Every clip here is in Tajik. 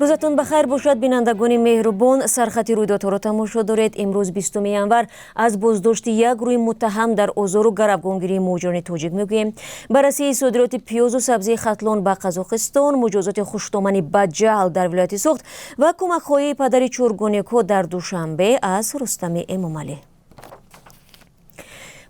Рӯзатон ба хайр бошад, бинандагони меҳрубон. Сархати рӯйдодҳоро тамошо доред. Имрӯз 20 январ аз боздошти як гурӯҳи муттаҳам дар озору гаравгонгирии муҳоҷирони тоҷик мегӯем. Баррасии содироти пиёзу сабзии Хатлон ба Қазоқистон, муҷозоти хуштомани баҷаҳл дар вилояти Суғд ва кӯмакхоҳии падари чоргонекҳо дар Душанбе аз Рустами Эмомалӣ.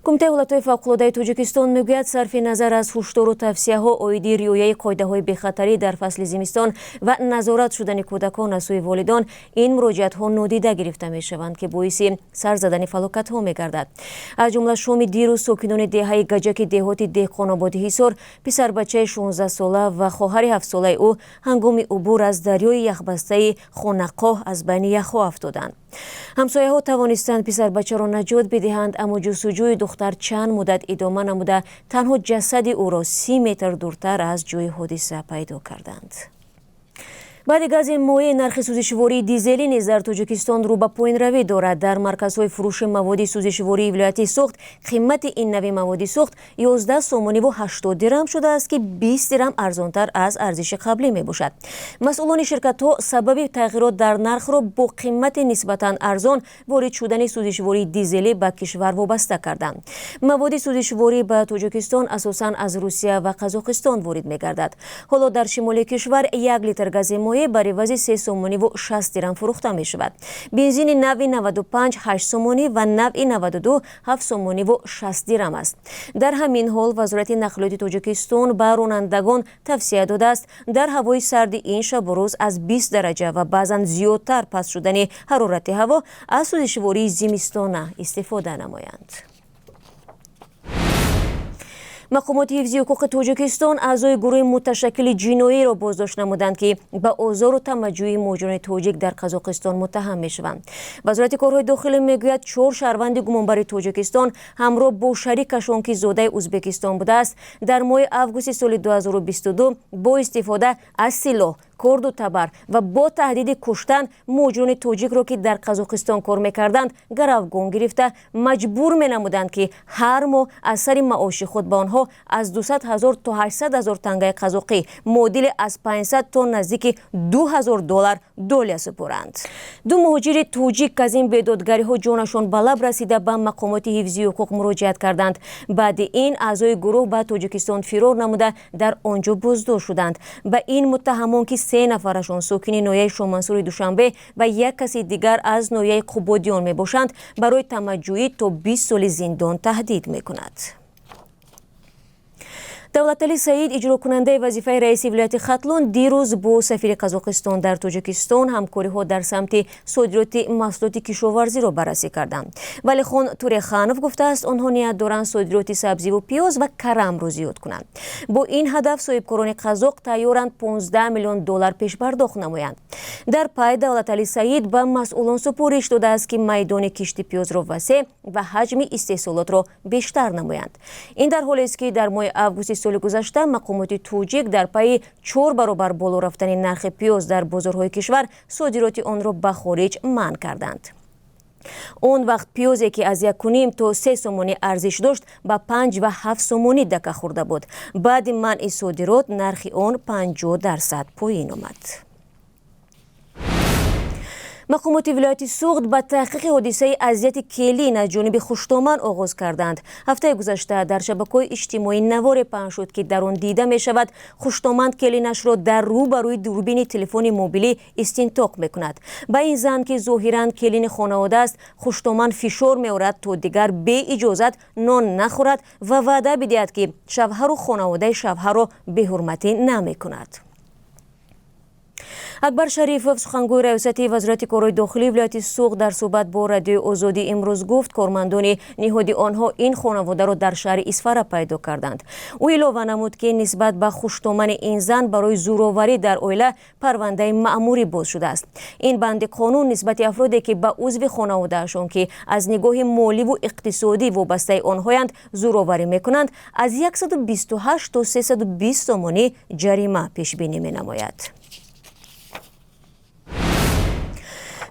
Кумитаи ҳолатҳои фавқулодаи Тоҷикистон мегӯяд, сарфи назар аз ҳушдору тавсияҳо оиди риояи қоидаҳои бехатарӣ дар фасли зимистон ва назорат шудани кӯдакон аз сӯи волидон, ин муроҷиатҳо нодида гирифта мешаванд, ки боиси сар задани фалокатҳо мегардад. Аз ҷумла шоми дирӯз сокинони деҳаи Гаҷаки деҳоти Деҳқонободи Ҳисор писарбачаи 16-сола ва хоҳари 7-солаи ӯ ҳангоми убур аз дарёи яхбастаи Хонақоҳ аз байни яхҳо афтоданд. Ҳамсояҳо тавонистанд писарбачаро наҷот бидиҳанд, аммо ҷустуҷӯи духтар чанд муддат идома намуда, танҳо ҷасади ӯро 30 метр дуртар аз ҷои ҳодиса пайдо карданд. Баъди гази моеъ нархи сӯзишвории дизелӣ низ дар Тоҷикистон рӯ ба поёнравӣ дорад. Дар марказҳои фурӯши маводи сӯзишвории вилояти Суғд қимати ин нави маводи сӯхт 11 сомониву 80 дирам шудааст, ки 20 дирам арзонтар аз арзиши қаблӣ мебошад. Масъулони ширкатҳо сабаби тағйирот дар нархро бо қимати нисбатан арзон ворид шудани сӯзишвории дизелӣ ба кишвар вобаста карданд. Маводи сӯзишворӣ ба Тоҷикистон асосан аз Русия ва Қазоқистон ворид мегардад. Ҳоло дар шимоли кишвар 1 литр гази моеъ бар ивази 3 сомониву 60 дирам фурӯхта мешавад. Бензини нави 95 8 сомонӣ ва нави 92 7 сомониву 60 дирам аст. Дар ҳамин ҳол Вазорати нақлиёти Тоҷикистон ба ронандагон тавсия додааст, дар ҳавои сарди ин шабу рӯз аз 20 дараҷа ва баъзан зиёдтар паст шудани ҳарорати ҳаво аз сӯзишвории зимистона истифода намоянд. Мақомоти ҳифзи ҳуқуқи Тоҷикистон аъзои гурӯҳи муташаккили ҷиноиро боздошт намуданд, ки ба озору тамаҷҷӯи муҳоҷирони тоҷик дар Қазоқистон муттаҳам мешаванд. Вазорати корҳои дохилӣ мегӯяд, 4 шаҳрванди гумонбари Тоҷикистон ҳамроҳ бо шарикашон, ки зодаи Ӯзбекистон будааст, дар моҳи августи соли 2022 бо истифода аз силоҳ, корду табар ва бо таҳдиди куштан муҳоҷирони тоҷикро, ки дар Қазоқистон кор мекарданд, гаравгон гирифта маҷбур менамуданд, ки ҳар моҳ аз сари маоши худ ба онҳо аз 200 ҳазор то 800 ҳазор тангаи қазоқӣ, муодили аз 500 то наздики 2000 доллар долия супоранд. Ду муҳоҷири тоҷик аз ин бедодгариҳо ҷонашон ба лаб расида ба мақомоти ҳифзи ҳуқуқ муроҷиат карданд. Баъди ин аъзои гурӯҳ ба Тоҷикистон фирор намуда дар он ҷо боздошт шуданд. Ба ин муттаҳамон, ки 3 нафарашон сокини ноҳияи Шомансури Душанбе ва як каси дигар аз ноҳияи Қубодиён мебошанд, барои тамаҷҷӯӣ то 20 соли зиндон таҳдид мекунад. Давлатали Саид, иҷрокунандаи вазифаи раиси вилояти Хатлон, дирӯз бо сафири Қазоқистон дар Тоҷикистон ҳамкориҳо дар самти содироти маҳсулоти кишоварзиро баррасӣ карданд. Валихон Туреханов гуфтааст, онҳо ният доранд содироти сабзиву пиёз ва карамро зиёд кунанд. Бо ин ҳадаф соҳибкорони қазоқ тайёранд 15 миллион доллар пешпардохт намоянд. Дар пай Давлатали Саид ба масъулон супориш додааст, ки майдони кишти пиёзро васеъ ва ҳаҷми истеҳсолотро бештар намоянд. Ин дар ҳолест, ки дар моҳи августи соли гузашта мақомоти тоҷик дар пайи 4 баробар боло рафтани нархи пиёз дар бозорҳои кишвар содироти онро ба хориҷ манъ карданд. Он вақт пиёзе, ки аз 1,5 то 3 сомонӣ арзиш дошт, ба 5 ва 7 сомонӣ дака хӯрда буд. Баъди манъи содирот нархи он 50% поин омад. Мақомоти вилояти Суғд ба таҳқиқи ҳодисаи азияти келин аз ҷониби хуштоман оғоз карданд. Ҳафтаи гузашта дар шабакаҳои иҷтимоӣ наворе паҳн шуд, ки дар он дида мешавад, хуштоманд келинашро дар рӯ ба рӯи дурбини телефони мобилӣ истинтоқ мекунад. Ба ин зан, ки зоҳиран келини хонавода аст, хуштоман фишор меорад, то дигар беиҷозат нон нахӯрад ва ваъда бидиҳад, ки шавҳару хонаводаи шавҳарро беҳурматӣ намекунад. Акбар Шарифов, сухангӯи раёсати вазорати корҳои дохилии вилояти Суғд, дар суҳбат бо Радиои Озодӣ имрӯз гуфт, кормандони ниҳоди онҳо ин хонаводаро дар шаҳри Исфара пайдо карданд. Ӯ илова намуд, ки нисбат ба хуштомани ин зан барои зӯроварӣ дар оила парвандаи маъмурӣ боз шудааст. Ин банди қонун нисбати афроде, ки ба узви хонаводаашон, ки аз нигоҳи моливу иқтисодӣ вобастаи онҳоянд, зӯроварӣ мекунанд, аз 128 то 320 сомонӣ ҷарима пешбинӣ менамояд.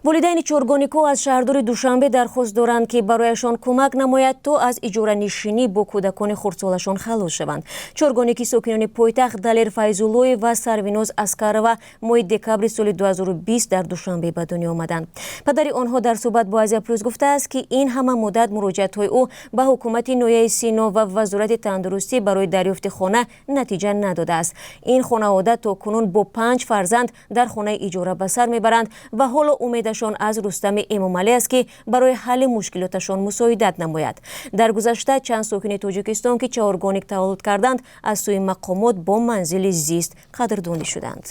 Волидайни чоргоникҳо аз шаҳрдори Душанбе дархост доранд, ки барояшон кӯмак намояд, то аз иҷоранишинӣ бо кӯдакони хурдсолашон халос шаванд. Чоргоники сокинони пойтахт Далер Файзуллоев ва Сарвиноз Аскарова моҳи декабри соли 2020 дар Душанбе ба дунё омаданд. Падари онҳо дар суҳбат бо Азия Плюс гуфтааст, ки ин ҳама муддат муроҷиатҳои ӯ ба ҳукумати ноҳияи Сино ва Вазорати тандурустӣ барои дарёфти хона натиҷа надодааст. Ин хонавода то кунун бо панҷ фарзанд дар хонаи иҷора ба сар мебаранд ва ҳоло умедашон аз Рустами Эмомалӣ аст, ки барои ҳалли мушкилоташон мусоидат намояд. Дар гузашта чанд сокини Тоҷикистон, ки чаҳоргоник таваллуд карданд, аз сӯи мақомот бо манзили зист қадрдонӣ шуданд.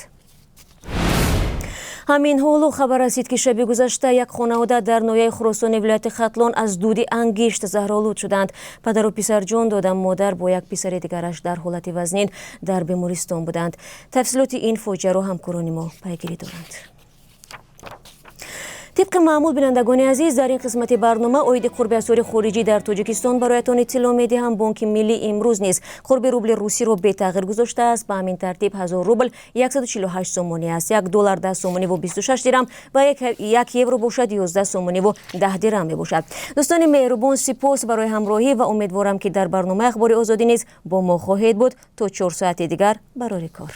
Ҳамин ҳоло хабар расид, ки шаби гузашта як хонавода дар ноҳияи Хуросони вилояти Хатлон аз дуди ангишт заҳролуд шуданд. Падару писар ҷон доданд, модар бо як писари дигараш дар ҳолати вазнин дар бемористон буданд. Тафсилоти ин фоҷиаро ҳамкорони мо пайгирӣ доранд. Тибқи маъмул, бинандагони азиз, дар ин қисмати барнома оиди қурби асъори хориҷӣ дар Тоҷикистон бароятон иттилоъ медиҳам. Бонки Миллӣ имрӯз низ қурби рубли русиро бетағйир гузоштааст. Ба ҳамин тартиб 1000 рубл 148 сомонӣ аст, 1 доллар 10 сомониву 26 дирам ва 1 евро бошад 11 сомониву 10 дирам мебошад. Дӯстони меҳрубон, сипос барои ҳамроҳӣ ва умедворам, ки дар барномаи Ахбори Озодӣ низ бо мо хоҳед буд. То 4 соати дигар барори кор.